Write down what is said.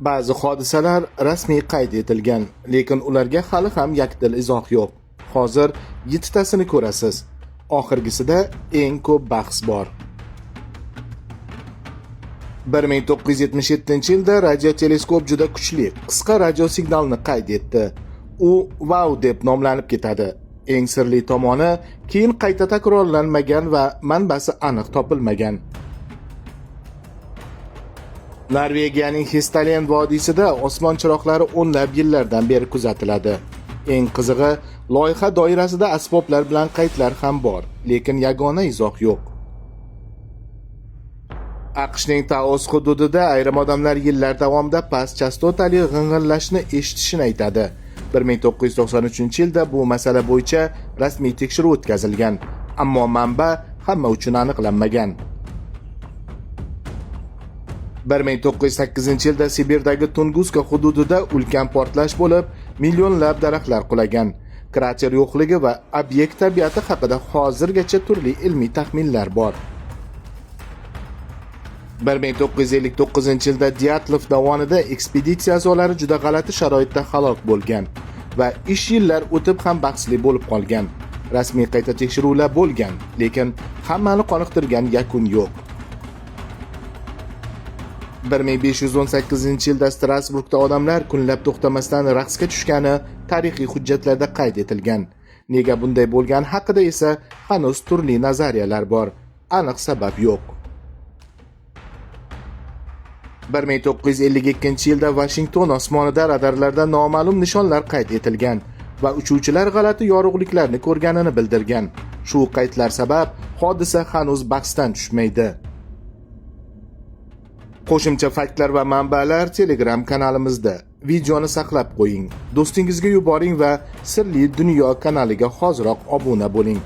Ba'zi hodisalar rasmiy qayd etilgan, lekin ularga hali ham yakdil izoh yo'q. Hozir yettitasini ko'rasiz. Oxirgisida eng ko'p bahs bor. 1977-yilda radioteleskop juda kuchli, qisqa radiosignalni qayd etdi. U "Vau" deb nomlanib ketadi. Eng sirli tomoni, keyin qayta takrorlanmagan va manbasi aniq topilmagan. Norvegiyaning Hestalen vodiysida osmon chiroqlari o'nlab yillardan beri kuzatiladi. Eng qizig'i, loyiha doirasida asboblar bilan qaydlar ham bor, lekin yagona izoh yo'q. AQShning Taos hududida ayrim odamlar yillar davomida past chastotali g'ing'illashni eshitishini aytadi. 1993-yilda bu masala bo'yicha rasmiy tekshiruv o'tkazilgan, ammo manba hamma uchun aniqlanmagan. 1908-yilda Sibirdagi Tunguska hududida ulkan portlash bo'lib, millionlab daraxtlar qulagan. Krater yo'qligi va obyekt tabiati haqida hozirgacha turli ilmiy taxminlar bor. 1959-yilda Dyatlov dovonida ekspeditsiya a'zolari juda g'alati sharoitda halok bo'lgan va ish yillar o'tib ham bahsli bo'lib qolgan. Rasmiy qayta tekshiruvlar bo'lgan, lekin hammani qoniqtirgan yakun yo'q. 1518-yilda Strasburgda odamlar kunlab to'xtamasdan raqsga tushgani tarixiy hujjatlarda qayd etilgan. Nega bunday bo'lgani haqida esa hanuz turli nazariyalar bor. Aniq sabab yo'q. 1952-yilda Vashington osmonida radarlarda noma'lum nishonlar qayd etilgan va uchuvchilar g'alati yorug'liklarni ko'rganini bildirgan. Shu qaydlar sabab hodisa hanuz bahsdan tushmaydi. Qo'shimcha faktlar va manbalar Telegram kanalimizda. Videoni saqlab qo'ying, do'stingizga yuboring va Sirli Dunyo kanaliga hoziroq obuna bo'ling.